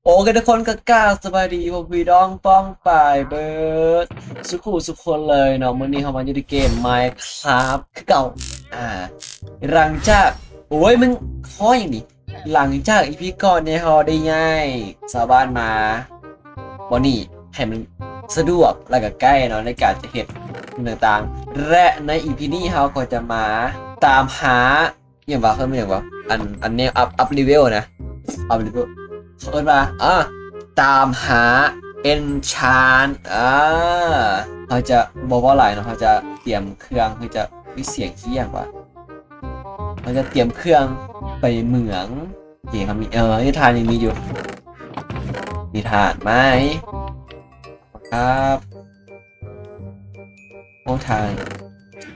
ໂອເຄທຸກຄົນ ກໍກາບສະບາຍດີພໍ່ພີ່ນ້ອງປ້ອງປາຍເບີດ ສຸຂູສຸຄົນເລີຍເນາະ. ມື້ນີ້ເຮົາມາຢູ່ໃນເກມ Minecraft ຄືເກົ່າ. ອ່າ ຫຼັງຈາກ ໂອ້ຍ ມຶງຮ້ອງຫຍັງນີ້? ຫຼັງຈາກອີພີກ່ອນທີ່ເຮົາໄດ້ຍ້າຍຊາວບ້ານມາບ່ອນນີ້ ໃຫ້ມັນສະດວກ ແລະ ກໍໃກ້ເນາະ ໃນການຈະເຮັດສິ່ງຕ່າງໆ ແລະ ໃນອີພີນີ້ເຮົາກໍຈະມາຕາມຫາ ອີຫຍັງວະ ເອີ້ນວ່າຫຍັງວະ ອັນ ອັນແນວອັບ ອັບເລເວວນະ ອັບເລເວວ ເຂົາເອີ້ນວ່າ ອ່າ ຕາມຫາ enchant ອ່າ ເຮົາຈະບໍ່ເວົ້າຫຼາຍເນາະ ເຮົາຈະຕຽມເຄື່ອງ ເພື່ອຈະ ມີສຽງອີຫຍັງວະ ເຮົາຈະຕຽມເຄື່ອງໄປເມືອງ ເກມມີ ເອີ ນິທານຍັງມີຢູ່ ນິທານໄໝ? ຄັບ ໂອ້ ທາງ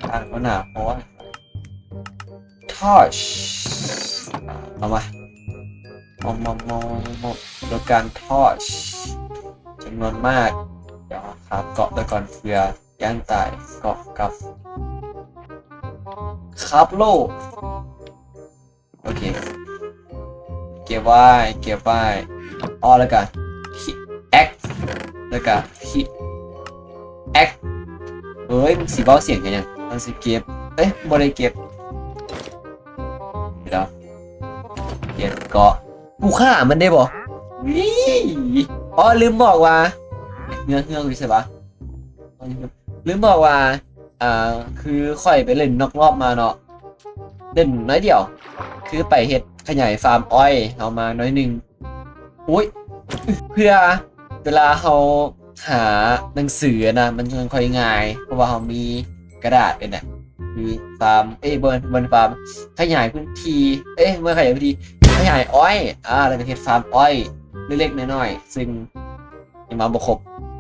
ທາງກໍໜາໂພດ torch ເອົາມາ ມອບ ມອບ ມອບ ມອບ ໂດຍການ torch ຈຳນວນມາກ. ດຽວເຮົາຄາບເກາະໄວ້ກ່ອນ ເພື່ອຢ້ານຕາຍ ເກາະກັບ ຄາບໂລ່ ໂອເຄ ເກັບໄວ້ ເກັບໄວ້ ອໍ ແລ້ວກະ pickaxe ແລ້ວກະ pickaxe ເອີຍ ມັນຊິເວົ້າສຽງກັນຫຍັງ? ມັນຊິເກັບ ເອີຍ ບໍ່ໄດ້ເກັບ ດຽວ ເກັບເກາະ ກູຂ້າມັນໄດ້ບໍ່? ວິ ອໍ ລືມບອກວ່າ ເຮືອ ເຮືອຢູ່ໃສວະ? ລືມບອກວ່າ ອ່າ ຄືຂ້ອຍໄປຫຼິ້ນນອກລອບມາເນາະ ຫຼິ້ນໜ້ອຍດຽວ ຄືໄປເຮັດຂະຫຍາຍຟາມອ້ອຍເຮົາມາໜ້ອຍໜຶ່ງ. ໂອ້ຍ ເພື່ອເວລາເຮົາຫາໜັງສືນະ ມັນຈັ່ງຄ່ອຍງ່າຍ ເພາະວ່າເຮົາມີກະດາດເປັນນະ ຄືຟາມ ເອີຍ ບໍ່ແມ່ນ ບໍ່ແມ່ນຟາມ ຂະຫຍາຍພື້ນທີ່ ເອີຍ ບໍ່ຂະຫຍາຍພື້ນທີ່ ຂະຫຍາຍອ້ອຍ ອ່າ ແລ້ວກໍເຮັດຟາມອ້ອຍເລັກໆນ້ອຍໆ ຊຶ່ງ ຍັງມາບໍ່ຄົບ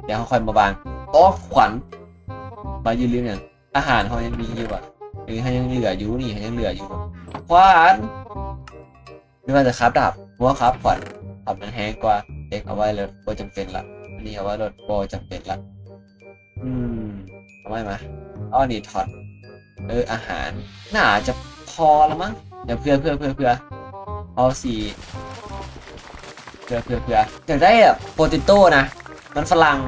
ດຽວເຮົາຄ່ອຍມາວາງ. ໂອ້ ຂວັນ ມາຢູ່ລືມຫຍັງ? ອາຫານເຮົາຍັງມີຢູ່ຫວາ? ເອີ ເຮົາຍັງເຫຼືອຢູ່ນີ້ ເຮົາຍັງເຫຼືອຢູ່. ຂວັນ ຫຼືວ່າຈະຄາບດາບ? ບໍ່ຄາບຂວັນ ຄາບມັນແຮງກວ່າ. ເຫຼັກເອົາໄວ້ໂລດ ບໍ່ຈຳເປັນລະ. ອັນນີ້ເອົາໄວ້ໂລດ ບໍ່ຈຳເປັນລະ. ອືມ ເອົາໄວ້ມາ. ເອົາອັນນີ້ຖອດ. ເອີ ອາຫານໜ້າຈະພໍລະມັ້ງ. ດຽວເພື່ອ ເພື່ອ ເພື່ອ ເພື່ອ ເອົາສີ ເພື່ອ ເພື່ອ ເພື່ອ ຢາກໄດ້ແບບໂປເຕໂຕ້ນະ ມັນຝຣັ່ງ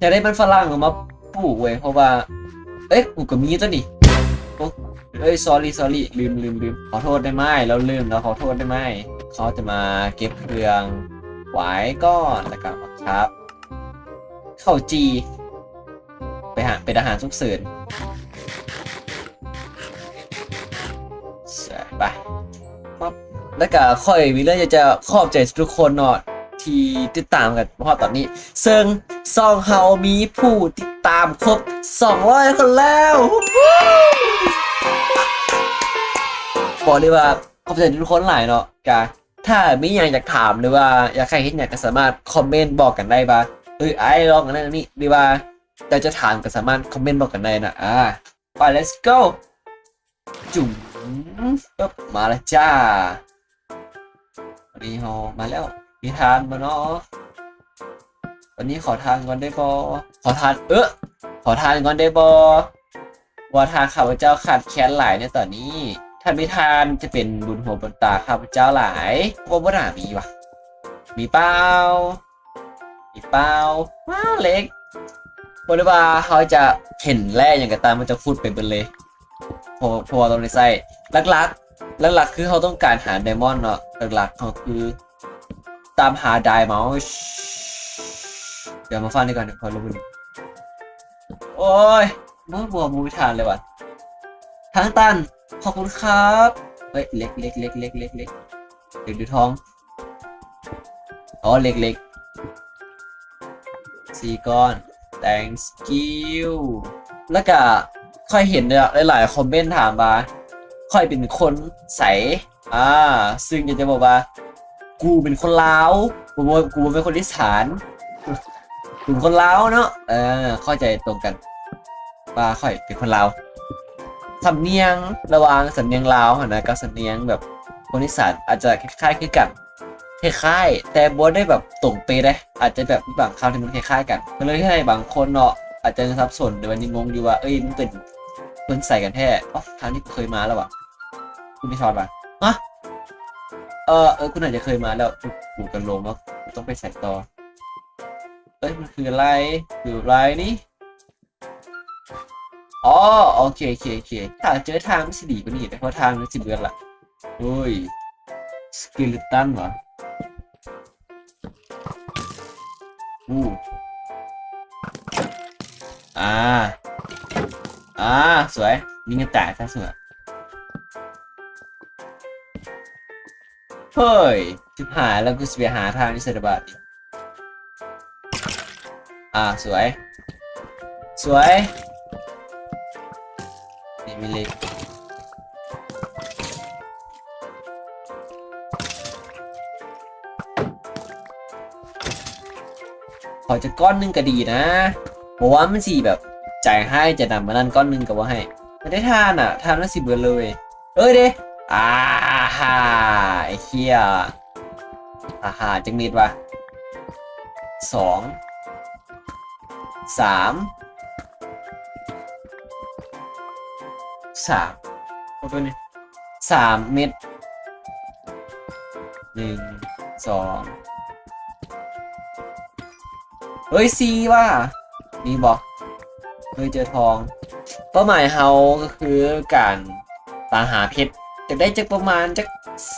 ຢາກໄດ້ມັນຝຣັ່ງເອົາມາປູກເວີຍ ເພາະວ່າ ເອີຍ ກູກໍມີຕົວນີ້. ໂອ້ ເອີຍ sorry sorry ລືມ ລືມ ລືມ ຂໍໂທດໄດ້ໄໝ? ລາວລືມ ລາວຂໍໂທດໄດ້ໄໝ? ເຂົາຈະມາເກັບເຄື່ອງໄວ້ກ່ອນ ແລ້ວກໍມາຄາບເຂົ້າຈີ່ ໄປຫາ ເປັນອາຫານສຸກເສີນ. ໄປ ປັບ ແລ້ວກະຂ້ອຍມີເລື່ອງຢາກຈະຂອບໃຈທຸກໆຄົນເນາະ ທີ່ຕິດຕາມກັນມາຮອດຕອນນີ້ ເຊິ່ງຊ່ອງເຮົາມີຜູ້ຕິດຕາມຄົບສອງຮ້ອຍຄົນແລ້ວ. ບອກເລີຍວ່າຂອບໃຈທຸກໆຄົນຫຼາຍເນາະ. ກະຖ້າມີຫຍັງຢາກຖາມ ຫຼືວ່າຢາກໃຫ້ເຮັດຫຍັງ ກະສາມາດຄອມເມັນບອກກັນໄດ້ວ່າ ເອີຍ ອ້າຍລອງອັນນັ້ນອັນນີ້ ຫຼືວ່າຢາກຈະຖາມ ກະສາມາດຄອມເມັນບອກກັນໄດ້ນະ. ອ່າ ໄປ let's go ຈຸ້ມ ເອີບ ມາແລ້ວຈ້າ. ວັນນີ້ເຮົາມາແລ້ວ ມີທານບໍ່ເນາະ? ວັນນີ້ຂໍທານກ່ອນໄດ້ບໍ່? ຂໍທານ ເອີ ຂໍທານກ່ອນໄດ້ບໍ່? ວ່າຖ້າຂ້າພະເຈົ້າຂາດແຄນຫຼາຍໃນຕອນນີ້ ຖ້າມີທານຈະເປັນບຸນຫູບຸນຕາຂ້າພະເຈົ້າຫຼາຍ. ວ່າບໍ່ໜ້າມີຫວາ? ມີເປົ່າ? ອີເປົ່າ ວ້າວ ເຫຼັກ ບໍ່ໄດ້ວ່າເຮົາຈະເຫັນແຮ່ຫຍັງກໍຕາມ ເຮົາຈະຂຸດໄປເບິດເລີຍ ເພາະ ເພາະວ່າຕ້ອງໄດ້ໃຊ້ ຫຼັກໆ ຫຼັກໆ ຄືເຮົາຕ້ອງການຫາໄດມອນເນາະ ຫຼັກໆ ເຮົາຄືຕາມຫາໄດມອນ. ດຽວມາຟັງນີ້ກ່ອນ ດຽວຄ່ອຍລົງໄປ. ໂອ້ຍ ບໍ່ ບໍ່ ບໍ່ມີທາງເລີຍຫວາ ທາງຕັນ ຂອບຄຸນຄັບ. ເອີຍ ເຫຼັກ ເຫຼັກ ເຫຼັກ ເຫຼັກ ເຫຼັກ ເຫຼັກ ເຫຼັກ ຫຼືທອງ ອໍ ເຫຼັກໆ ສີ່ກ້ອນ thank you. ແລ້ວກະຂ້ອຍເຫັນຫຼາຍໆຄອມເມັນຖາມວ່າຂ້ອຍເປັນຄົນໃສ ອ່າ ຊຶ່ງຢາກຈະບອກວ່າ ກູເປັນຄົນລາວ ກູບໍ່ ກູບໍ່ແມ່ນຄົນອີສານ ເປັນຄົນລາວເນາະ ເອີ ເຂົ້າໃຈຕົງກັນວ່າຂ້ອຍເປັນຄົນລາວ. ສຳນຽງ ລະຫວ່າງສຳນຽງລາວຫັ້ນນະ ກັບສຳນຽງແບບຄົນອີສານ ອາດຈະຄ້າຍໆຄືກັນ ຄ້າຍໆ ແຕ່ບໍ່ໄດ້ແບບຕົງເປະເດ້ ອາດຈະແບບມີບາງຄຳທີ່ມັນຄ້າຍໆກັນ ກໍເລີຍເຮັດໃຫ້ບາງຄົນເນາະ ອາດຈະສັບສົນ ຫຼືວ່າຍັງງົງຢູ່ວ່າ ເອີຍ ມຶງເປັນຄົນໃສກັນແທ້? ອໍ ທາງນີ້ກູເຄີຍມາແລ້ວຫວາ? ກູໄປທອດມາ ຮະ? ເອີ ເອີ ກູໜ້າຈະເຄີຍມາແລ້ວ ກູກໍຫຼົງເນາະ ຕ້ອງໄປໃສຕໍ່? ເອີຍ ມັນຄືລາຍ ຄືລາຍນີ້. ອໍ ໂອເຄ ໂອເຄ ໂອເຄ ຖ້າເຈີທາງມັນຊິດີກວ່ານີ້ເດ້ ເພາະທາງມັນຊິເບີດລະ. ໂອ້ຍ ສະເກເລັດຕັນຫວາ? ອູ້ ອາ ອາ ສວຍ ຍິງກັນຕາຍຊະ ສວຍ. ເຮີ້ຍ ຊິບຫ້າແລ້ວ ກູຊິໄປຫາທາງຢູ່ໃສລະບາດນີ້? ອາ ສວຍ ສວຍ ນີ້ມີເຫຼັກ. ຂໍຈັກກ້ອນໜຶ່ງກໍດີນະ ບໍ່ວ່າມັນຊິແບບໃຈຮ້າຍໃຈດຳປານນັ້ນ ກ້ອນໜຶ່ງກໍບໍ່ໃຫ້. ມັນໄດ້ຖ່ານນະ ຖ່ານມັນຊິເບີດເລີຍ. ເອີຍເດ້ ອາຫາ ໄອ້ເຫ້ຍ ອາຫາ ຈັກເມັດວະ? ສອງ ສາມ ສາມ ເອົາຕົວນີ້ ສາມເມັດ ໜຶ່ງ ສອງ ເອີຍ ສີ່ຫວາ? ມີບໍ່? ເອີຍ ເຈີທອງ. ເປົ້າໝາຍເຮົາກໍຄືການຕາມຫາເພັດ ຈະໄດ້ຈັກປະມານຈັກ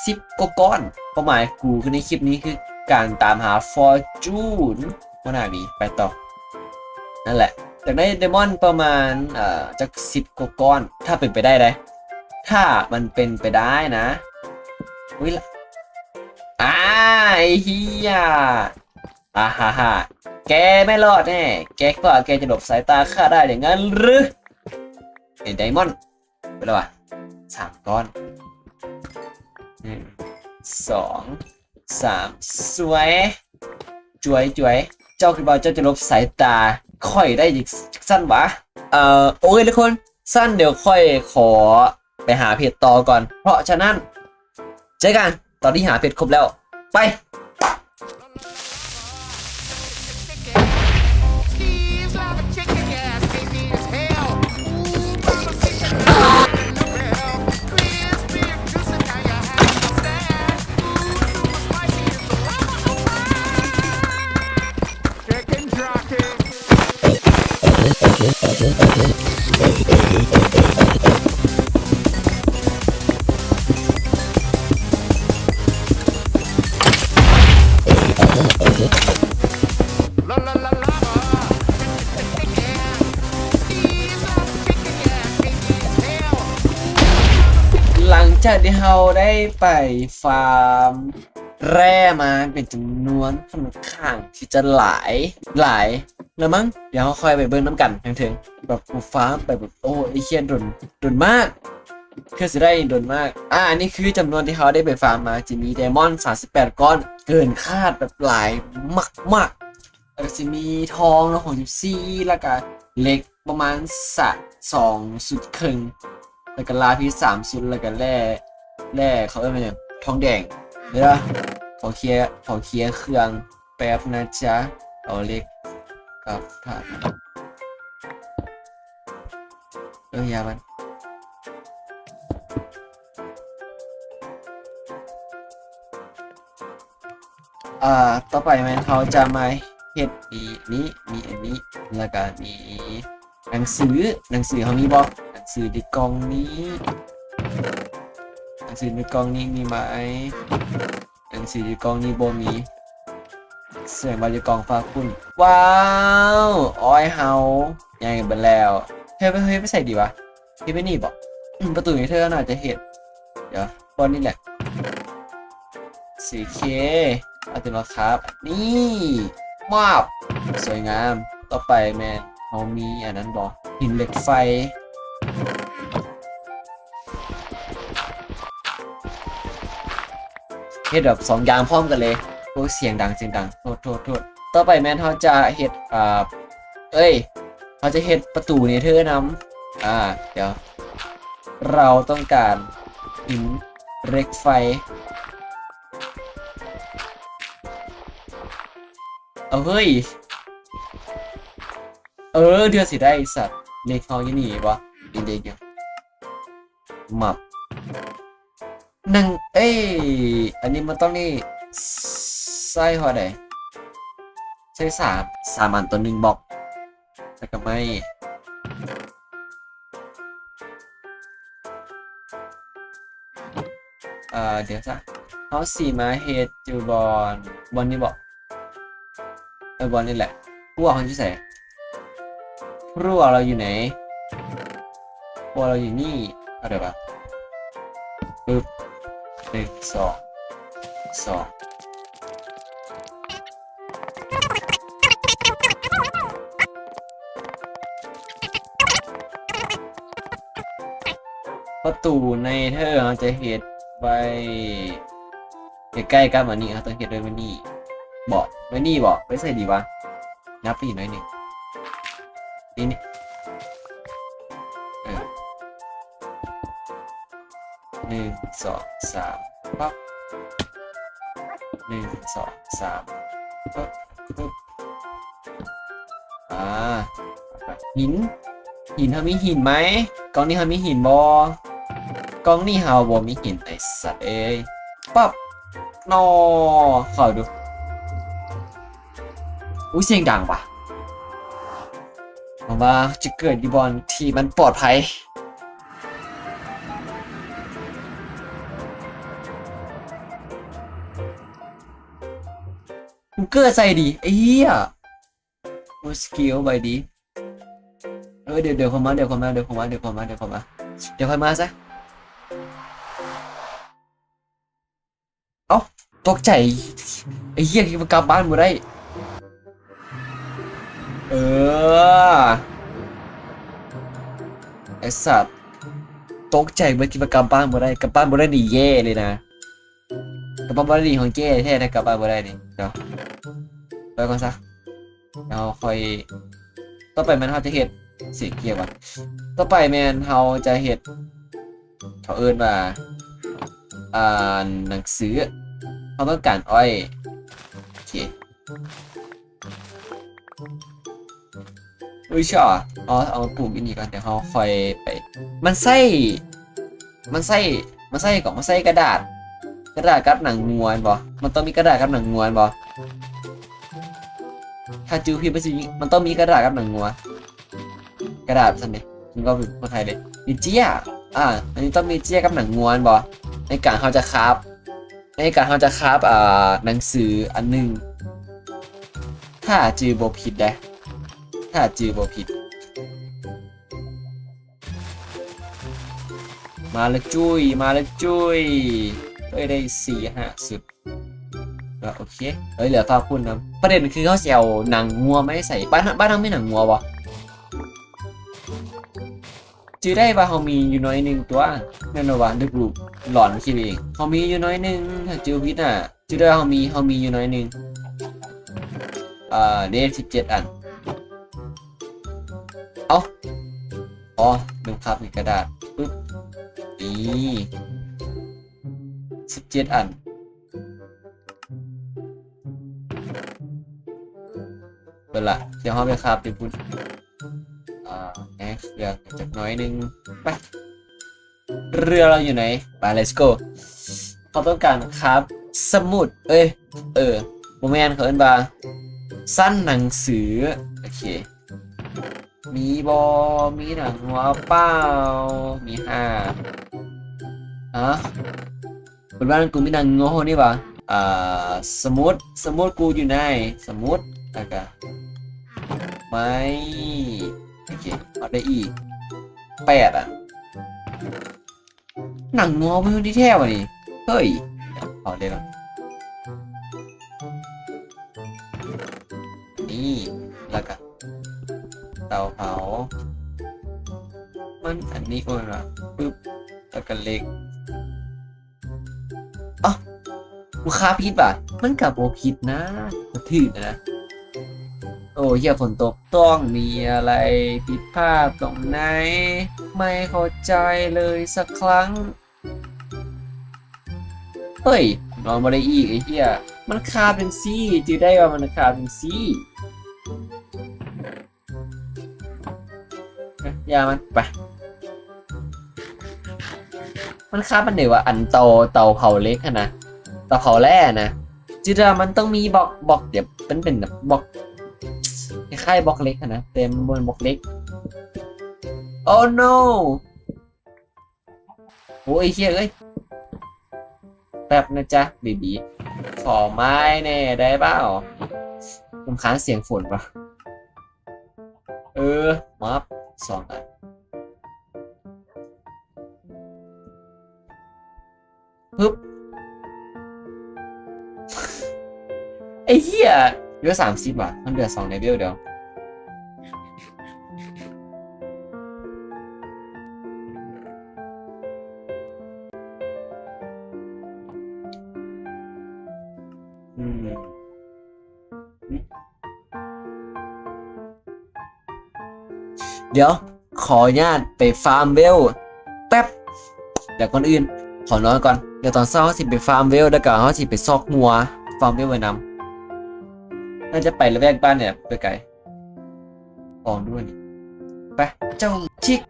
ສິບກວ່າກ້ອນ. ເປົ້າໝາຍກູຄືໃນຄລິບນີ້ຄືການຕາມຫາຟໍຈູນ. ຫົວໜ້າດີ ໄປຕໍ່. ນັ້ນແຫຼະ ຢາກໄດ້ໄດມອນປະມານ ເອີ ຈັກສິບກວ່າກ້ອນ ຖ້າເປັນໄປໄດ້ເດ້ ຖ້າມັນເປັນໄປໄດ້ນະ. ອຸ້ຍ ອາ ໄອ້ເຫ້ຍ ອາຫາຫາ ແກໄມ່ລອດແນ່ ແກຄິດວ່າແກຈະຫຼົບສາຍຕາຂ້າໄດ້ຢ່າງນັ້ນຫຼື? ເປັນໄດມອນ ເປັນແລ້ວຫວາ? ສາມກ້ອນ ໜຶ່ງ ສອງ ສາມ ສວຍ ຈວຍ ຈວຍ. ເຈົ້າຄິດວ່າເຈົ້າຈະຫຼົບສາຍຕາຂ້ອຍໄດ້ຈັ່ງຊັ້ນຫວາ? ເອີ ໂອເຄທຸກຄົນ ຊັ້ນດຽວຂ້ອຍຂໍໄປຫາເພັດຕໍ່ກ່ອນ ເພາະສະນັ້ນ ເຈີກັນຕອນທີ່ຫາເພັດຄົບແລ້ວ ໄປ. ຫຼັງຈາກທີ່ເຮົາໄດ້ໄປຟາມ ແຮ່ມາເປັນຈຳນວນຂ້ອນຂ້າງທີ່ຈະຫຼາຍ ຫຼາຍແລ້ວມັ້ງ. ດຽວເຮົາຄ່ອຍໄປເບິ່ງນຳກັນທາງເທິງ ແບບກູຟາມໄປແບບ ໂອ້ ໄອ້ເຄຍ ດົນ ດົນມາກ ເພື່ອຊິໄດ້ ດົນມາກ. ອາ ອັນນີ້ຄືຈຳນວນທີ່ເຮົາໄດ້ໄປຟາມມາ ຈະມີໄດມອນສາມສິບແປດກ້ອນ ເກີນຄາດແບບຫຼາຍມາກໆ ແລ້ວກໍຊິມີທອງເນາະ ຫົກສິບສີ່ ແລ້ວກໍເຫຼັກ ປະມານສະ ສອງຊຸດເຄິ່ງ ແລ້ວກະລາພິດສາມຊຸດ ແລ້ວກະແຮ່ ແຮ່ ເຂົາເອີ້ນວ່າຫຍັງ ທອງແດງ. ເດີ ຂໍເຄຍ ຂໍເຄຍເຄື່ອງແປັບນະຈ໊ະ. ເອົາເຫຼັກກັບຖ່ານ ເອີ ຢ່າມັນ. ອ່າ ຕໍ່ໄປແມ່ນເຮົາຈະມາເຮັດ ມີນີ້ ມີອັນນີ້ ແລ້ວກະມີໜັງສື. ໜັງສືເຮົາມີບໍ່? ໜັງສືຢູ່ກ່ອງນີ້ ໜັງສືຢູ່ກ່ອງນີ້ມີໄໝ? ໜັງສືຢູ່ກ່ອງນີ້ບໍ່ມີ ສະແດງວ່າຢູ່ກ່ອງຝາກພຸ້ນ. ວ້າວ ອ້ອຍເຮົາໃຫຍ່ເບິດແລ້ວ. ເຮັດ ເຮັດໄປໃສດີວະ? ເຮັດໄປນີ້ບໍ? ອືມ ປະຕູເນເທີໜ້າຈະເຮັດ ດຽວ ບ່ອນນີ້ແຫຼະ. ໂອເຄ ເອົາຕົວມາຄາບ ນີ້ ມາບ ສວຍງາມ. ຕໍ່ໄປແມ່ນເຮົາມີອັນນັ້ນບໍ? ຫີນເຫຼັກໄຟ. ເຮັດແບບສອງຢ່າງພ້ອມກັນເລີຍ. ໂອ້ ສຽງດັງ ສຽງດັງ ໂທດ ໂທດ ໂທດ. ຕໍ່ໄປແມ່ນເຮົາຈະເຮັດ ອ່າ ເອີຍ ເຮົາຈະເຮັດປະຕູເນເທີນຳ. ອ່າ ດຽວ ເຮົາຕ້ອງການຫີນເຫຼັກໄຟ. ເອົາເຮີ້ຍ ເອີ ເດືອດຊິໄດ້ສັດ. ເຫຼັກເຮົາຢູ່ນີ້ບໍ່? ເຫຼັກຢູ່ ມັບ ໜັງ ເອີຍ ອັນນີ້ມັນຕ້ອງນີ້ ໃສ່ຮອດໃດ? ໃຊ້ສາມ ສາມອັນຕໍ່ໜຶ່ງບລັອກ ແລ້ວກໍໄມ້ ເອີ ດຽວຊະ ເຮົາຊິມາເຮັດຢູ່ບ່ອນ ບ່ອນນີ້ບໍ? ເອີ ບ່ອນນີ້ແຫຼະ. ຮົ້ວເຮົາຢູ່ໃສ? ຮົ້ວເຮົາຢູ່ໃນ ຮົ້ວເຮົາຢູ່ນີ້. ເອົາໄດ້ປະ? ປຶບ ໜຶ່ງ ສອງ ສອງ ປະຕູເນເທີເຮົາຈະເຮັດໄວ້ໃກ້ໆກັບອັນນີ້ ເຮົາຕ້ອງເຮັດໄວ້ໄວ້ນີ້ບໍ? ໄວ້ນີ້ບໍ? ໄວ້ໃສດີວະ? ນັບໄປອີກໜ້ອຍໜຶ່ງ ນີ້ ນີ້ ເອີ ໜຶ່ງ ສອງ ສາມ ປັບ ໜຶ່ງ ສອງ ສາມ ປັບ ປຶບ ອາ ຫີນ ຫີນ ເຮົາມີຫີນໄໝ? ກ່ອງນີ້ເຮົາມີຫີນບໍ່? ກ່ອງນີ້ເຮົາບໍ່ມີຫີນ ໄອ້ສັດເອີຍ. ປັບ ໜໍ່ ເຂົ້າດູ. ອຸ້ຍ ສຽງດັງວ່ະ. ຫວັງວ່າຈະເກີດຢູ່ບ່ອນທີ່ມັນປອດໄພ. ກູເກີດໃສ່ດີ ໄອ້ເຫຍ. ໂອ້ຍ ສະກິວໄວດີ. ເອີ ດຽວ ດຽວຄ່ອຍມາ ດຽວຄ່ອຍມາ ດຽວຄ່ອຍມາ ດຽວຄ່ອຍມາ ດຽວຄ່ອຍມາ ດຽວຄ່ອຍມາຊະ. ເອົ້າ ຕົກໃຈ ໄອ້ເຫຍ ຄິດວ່າກັບບ້ານບໍ່ໄດ້. ເອີ ໄອ້ສັດ ຕົກໃຈເບິດ ຄິດວ່າກັບບ້ານບໍ່ໄດ້. ກັບບ້ານບໍ່ໄດ້ນີ້ແຍ່ເລີຍນະ. ກັບບ້ານບໍ່ໄດ້ນີ້ ຂອງແຈ້ແທ້ ຖ້າກັບບ້ານບໍ່ໄດ້ນີ້ເນາະ. ໄປກ່ອນຊະ ແລ້ວເຮົາຄ່ອຍ ຕໍ່ໄປແມ່ນເຮົາຈະເຮັດ ສຽງກຽວະ ຕໍ່ໄປແມ່ນເຮົາຈະເຮັດ ເຂົາເອີ້ນວ່າ ອ່າ ໜັງສື ເຮົາຕ້ອງການອ້ອຍ. ໂອເຄ ອຸ້ຍ ຊະ ເອົາ ເອົາມາປູກຢູ່ນີ້ກ່ອນ ດຽວເຮົາຄ່ອຍໄປ. ມັນໃຊ້ ມັນໃຊ້ ມັນໃຊ້ ກໍມັນໃຊ້ກະດາດ ກະດາດກັບໜັງງົວແມ່ນບໍ່? ມັນຕ້ອງມີກະດາດກັບໜັງງົວແມ່ນບໍ່? ຖ້າຈື່ຜິດ ມັນຊິມີ ມັນຕ້ອງມີກະດາດກັບໜັງງົວ ກະດາດຊັ້ນເດ ມັນກໍເປັນຄົນໄທເດ ມີເຈ້ຍ. ອ່າ ອັນນີ້ຕ້ອງມີເຈ້ຍກັບໜັງງົວແມ່ນບໍ່? ໃນການເຮົາຈະຄາບ ໃນການເຮົາຈະຄາບ ອ່າ ໜັງສືອັນໜຶ່ງ ຖ້າຈື່ບໍ່ຜິດເດ ຖ້າຈື່ບໍ່ຜິດ. ມາລະຈຸ້ຍ ມາລະຈຸ້ຍ. ເອີຍ ໄດ້ສີ່ຫ້າຊຸດ. ກໍໂອເຄ ເອີຍ ເຫຼືອພາຄຸນນຳ. ປະເດັນຄືເຮົາຊິເອົາໜັງງົວມາໃສ່ ບ້ານ ບ້ານເຮົາມີໜັງງົວບໍ່? ຈື່ໄດ້ວ່າເຮົາມີຢູ່ໜ້ອຍໜຶ່ງຕົວະ ແມ່ນບໍ່ວະ? ຫຼືກູຫຼອນຄິດເອງ? ເຮົາມີຢູ່ໜ້ອຍໜຶ່ງ ຖ້າຈື່ບໍ່ຜິດນະ. ຈື່ໄດ້ເຮົາມີ ເຮົາມີຢູ່ໜ້ອຍໜຶ່ງ. ເອີ ເດ ສິບເຈັດອັນ. ເອົ້າ ອໍ ລືມຄາບໃນກະດາດ. ປຶບ ນີ້ ສິບເຈັດອັນ. ເບິ່ງລະ ດຽວເຮົາໄປຄາບຢູ່ພຸ້ນ. ອ່າ ແອ ເຄື່ອງຈັກໜ້ອຍໜຶ່ງ. ໄປ ເຮືອເຮົາຢູ່ໃນ ໄປ let's go. ເຮົາຕ້ອງການຄາບສະໝຸດ ເອີຍ ເອີ ບໍ່ແມ່ນ ເຂົາເອີ້ນວ່າຊັ້ນໜັງສື. ໂອເຄ ມີບໍ່? ມີໜັງງົວເປົ່າ? ມີຫາ. ຮະ? ເປັນວ່ານັ້ນ ກູມີໜັງງົວໂຫນີ້ຫວາ? ອ່າ ສະໝຸດ ສະໝຸດ ກູຢູ່ໃນສະໝຸດ ແລ້ວກະໄມ້. ໂອເຄ ເອົາໄດ້ອີກແປດອັນ. ໜັງງົວມັນຢູ່ທີ່ແທ້ວະນີ້. ເຮີ້ຍ ເອົາໄດ້ລະ ນີ້ ແລ້ວກະເຕົາເຜົາ ມັນອັນນີ້ ໂອ້ຍ ປຶບ ແລ້ວກະເຫຼັກ. ເອົ້າ ກູຄາບຜິດຫວາ? ມັນກະບໍ່ຜິດນະ ກະຖືກນະ. ໂອ້ ເຫຍ ຝົນຕົກ. ຕ້ອງມີອະໄລຜິດພາດຕົງໃນ ໄມ່ເຂົ້າໃຈເລີຍສັກຄັ້ງ. ເຮີ້ຍ ນອນບໍ່ໄດ້ອີກ ໄອ້ເຫຍ. ມັນຄາບຈັ່ງຊີ້ ຈື່ໄດ້ວ່າມັນຄາບຈັ່ງຊີ້. ຢ່າມັນ ໄປ. ມັນຄາບອັນໃດວະ? ອັນເຕົາ ເຕົາເຜົາເຫຼັກຫັ້ນນະ ເຕົາເຜົາແຮ່ນະ. ຈື່ໄດ້ວ່າມັນຕ້ອງມີບລັອກ ບລັອກ ດຽວ ມັນເປັນແບບບລັອກ ຄ້າຍໆບລັອກເຫຼັກຫັ້ນນະ ແຕ່ມັນບໍ່ແມ່ນບລັອກເຫຼັກ. Oh no! ໂອ້ຍ ເຮີ້ຍເອີຍ ແປັບນະຈ໊ະເບບີ ຂໍໄມ້ແດ່ໄດ້ເປົ່າ? ລຳຄານສຽງຝົນວ່າ. ເອີ ມາສອງອັນ. ປຶບ ໄອ້ເຫ້ຍ ເຫຼືອສາມສິບຫວາ ມັນເຫຼືອສອງເລເວວດຽວ. ອືມ ດຽວ ຂໍອະນຸຍາດໄປຟາມເວວແປັບ. ແຕ່ກ່ອນອື່ນ ຂໍນອນກ່ອນ. ດຽວຕອນເຊົ້າເຮົາຊິໄປຟາມເວວ ແລ້ວກະເຮົາຊິໄປຊອກງົວ ຟາມເວວໄວ້ນຳ. ໜ້າຈະໄປລະແວກບ້ານນີ້ແຫຼະ ບໍ່ໄກ. ອອກດ້ວຍນີ້ ໄປ ເຈົ້າຈິກ.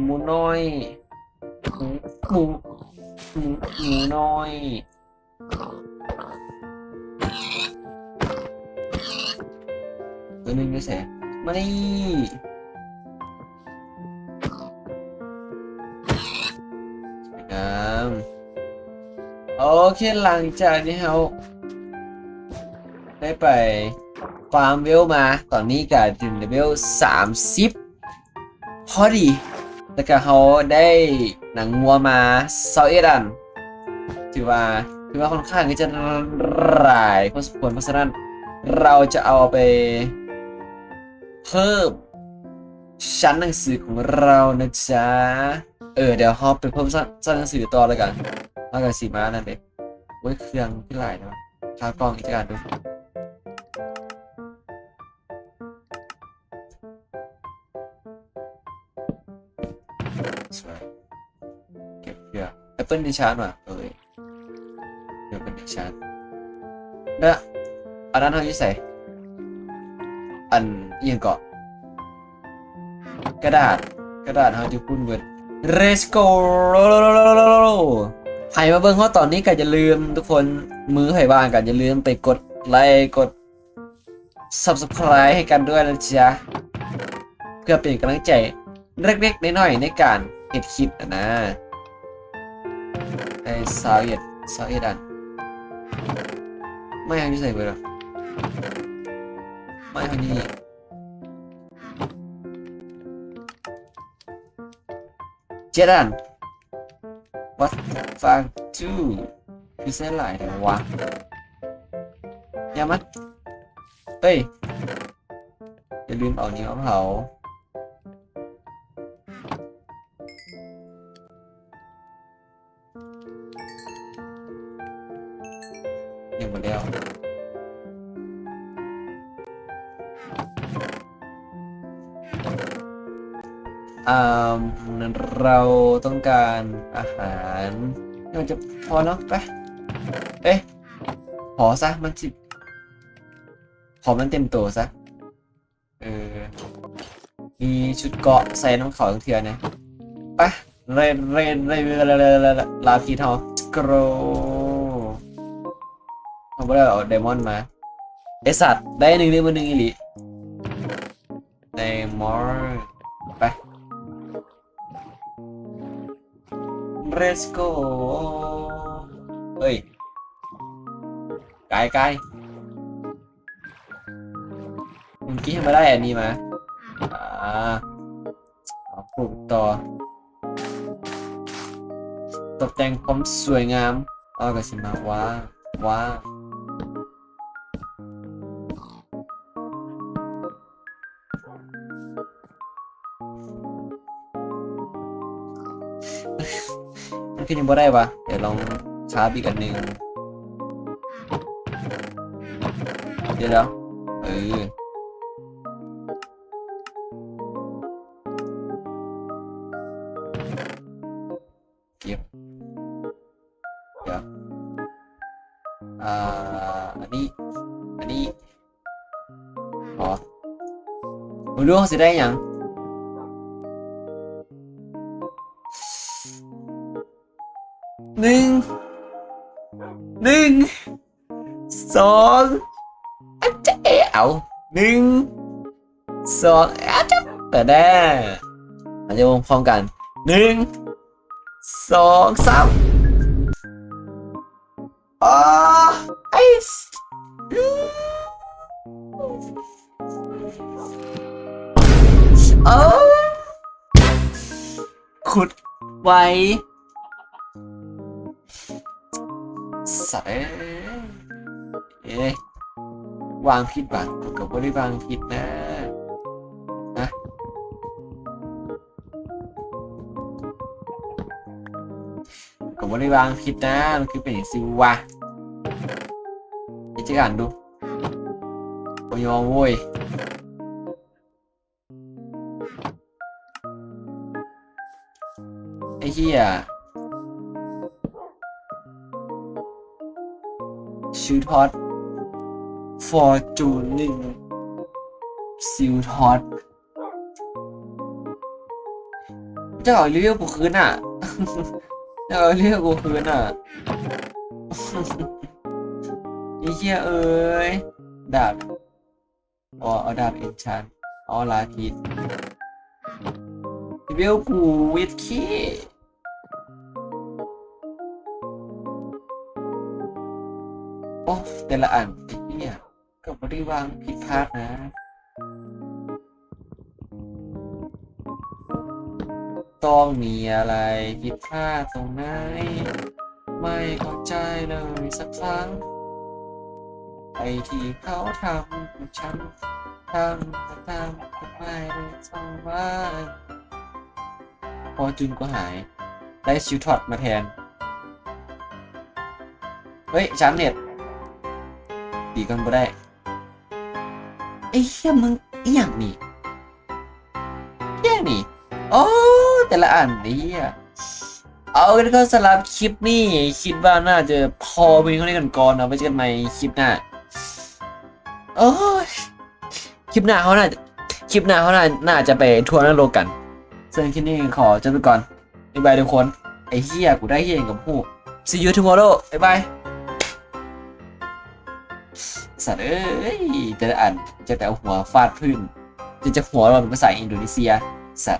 ໝູນ້ອຍ ໝູ ໝູ ໝູນ້ອຍ. ໂຕໜຶ່ງຢູ່ໃສ? ມານີ້. ງາມ. ໂອເຄ ຫຼັງຈາກທີ່ເຮົາໄດ້ໄປຟາມເວວມາ ຕອນນີ້ກະເປັນເລເວວສາມສິບ ພໍດີ ແລ້ວກະເຮົາໄດ້ໜັງງົວມາຊາວເອັດອັນ ຖືວ່າ ຖືວ່າຂ້ອນຂ້າງທີ່ຈະຫຼາຍພໍສົມຄວນ. ເພາະສະນັ້ນ ເຮົາຈະເອົາໄປເພີ່ມຊັ້ນໜັງສືຂອງເຮົານະຈ໊ະ. ເອີ ດຽວເຮົາໄປເພີ່ມຊັ້ນ ຊັ້ນໜັງສືຕໍ່ແລ້ວກັນ ເຮົາກະຊິມານັ້ນເດ້. ໂອ້ຍ ເຄື່ອງຄືຫຼາຍແທ້ວະ ຄາວກ່ອງອີກຈັກອັນດູ. ສວຍ ເກັບເພື່ອ Apple Enchant ຫວາ ເອີຍ Apple Enchant ແລ້ວອັນນັ້ນເຮົາຢູ່ໃສ? ອັນອີ່ຫຍັງເກາະ? ກະດາດ ກະດາດເຮົາຢູ່ພຸ້ນເບິດ. Let's go. ໃຜມາເບິ່ງຮອດຕອນນີ້ກະຢ່າລືມທຸກຄົນ ມື້ໃຜວ່າງກະຢ່າລືມໄປກົດໄລ ກົດ Subscribe ໃຫ້ກັນດ້ວຍນະຈ໊ະ ເພື່ອເປັນກຳລັງໃຈເລັກໆນ້ອຍໆໃນການເຮັດຄລິບຫັ້ນນາ. ໄດ້ຊາວເອັດ ຊາວເອັດອັນ. ໄມ້ເຮົາຢູ່ໃສເບິດວະ? ໄມ້ເຮົານີ້ ເຈັດອັນ. What the fuck dude ຄືໃຊ້ຫຼາຍແທ້ວະ? ຢ່າມາ ເອີຍ ຢ່າລືມເອົານີ້ມາເຜົາ. ຍັງບໍ່ແລ້ວ. ອ່າ ເຮົາຕ້ອງການອາຫານ ໜ້າຈະພໍເນາະ. ໄປ ເອີຍ ພໍຊະ ມັນຊິ ຂໍມັນເຕັມໂຕຊະ. ເອີ ມີຊຸດເກາະໃສ່ນຳເຂົາເທື່ອແດ່. ໄປ ເຣ ເຣ ເຣ ລາພິດເຮົາ ສະໂກຣ ເຮົາບໍ່ໄດ້ເອົາໄດມອນມາ. ໄອ້ສັດ ໄດ້ໜຶ່ງ ໄດ້ມື້ໜຶ່ງອີ່ຫຼີ. ໄດມອນ ໄປ. Let's go. ເອີຍ ກາຍ ກາຍ. ເມື່ອກີ້ເຮົາມາໄດ້ອັນນີ້ມາ ອ່າ ເອົາປູກຕໍ່ ຕົບແຕ່ງຄວາມສວຍງາມ. ເຮົາກະຊິມາວາງ ວາງ. ມັນຄືຍັງບໍ່ໄດ້ຫວາ? ດຽວລອງຄາບອີກອັນໜຶ່ງ. ດຽວ ເອີ ເກັບ ດຽວ ອ່າ ອັນນີ້ ອັນນີ້ ອໍ ໂອ ເບິ່ງດູເຮົາຊິໄດ້ຫຍັງ. ໜຶ່ງ ໜຶ່ງ ສອງ ອາຈະເອ ເອົາ ໜຶ່ງ ສອງ ອາຈະ ແຕ່ແດ່ ອາຈະວົງພ້ອມກັນ ໜຶ່ງ ສອງ ສາມ ອໍ ໄອ ໂອ້ ຂຸດໄວ ສັດເອີຍ ເອີ ວາງຜິດຫວາ? ກູກໍບໍ່ໄດ້ວາງຜິດນະ ຮະ ກໍບໍ່ໄດ້ວາງຜິດນະ ມັນຄືເປັນຫຍັງຊິວະ? ເຮັດຈັກອັນດູ ບໍ່ຍອມໂວ້ຍ. ໄອ້ເຫ້ຍ ຊິວທອດ ຟໍຈູນໜຶ່ງ ຊິວທອດ ເຈົ້າເອົາເລເວວກູຄືນນະ ເຈົ້າເອົາເລເວວກູຄືນນະ ໄອ້ເຫ້ຍເອີຍ ດາບ ອໍ ເອົາດາບເອັນຊານ ເອົາລາພິດ ເລເວວກູ ເວັດເຄ ໂອ້ ແຕ່ລະອັນ ໄອ້ເຫ້ຍ ກໍບໍ່ໄດ້ວາງຜິດພາດນະ ຕ້ອງມີອະໄລຜິດພາດຕົງໄນ ໄມ່ເຂົ້າໃຈເລີຍສັກຄັ້ງ ໄອ້ທີ່ເຂົາທຳກັບສັນ ທຳ ທຳ ທຳກັບໄມ້ໄດ້ສອງວາ ພໍຈູນກໍຫາຍ ໄດ້ຊິວທອດມາແທນ ເຮີ້ຍ ຊາມເນັດ ຕີກັນບໍ່ໄດ້ ໄອ້ເຫ້ຍ ມຶງອີ່ຫຍັງນີ້ ອີ່ຫຍັງນີ້ ໂອ້ ແຕ່ລະອັນ ໄອ້ເຫ້ຍ ເອົາ ກໍສຳລັບຄລິບນີ້ ຄິດວ່າໜ້າຈະພໍພຽງເທົ່ານີ້ກ່ອນເນາະ ໄວ້ເຈີກັນໃໝ່ຄລິບໜ້າ ໂອ້ຍ ຄລິບໜ້າເຮົາໜ້າ ຄລິບໜ້າເຮົາໜ້າ ໜ້າຈະໄປທົ່ວນະລົກກັນ ເຊິ່ງຄລິບນີ້ຂໍຈົບໄປກ່ອນ ບາຍບາຍທຸກຄົນ ໄອ້ເຫ້ຍ ກູໄດ້ເຮັດຫຍັງກໍບໍ່ຮູ້ See you tomorrow ບາຍບາຍ ສັດເອີຍ ແຕ່ລະອັນ ຈະແຕ່ເອົາຫົວຟາດພື້ນ ຈະ ຈະຫົວເວົ້າເປັນພາສາອິນໂດເນເຊຍ ສັດ.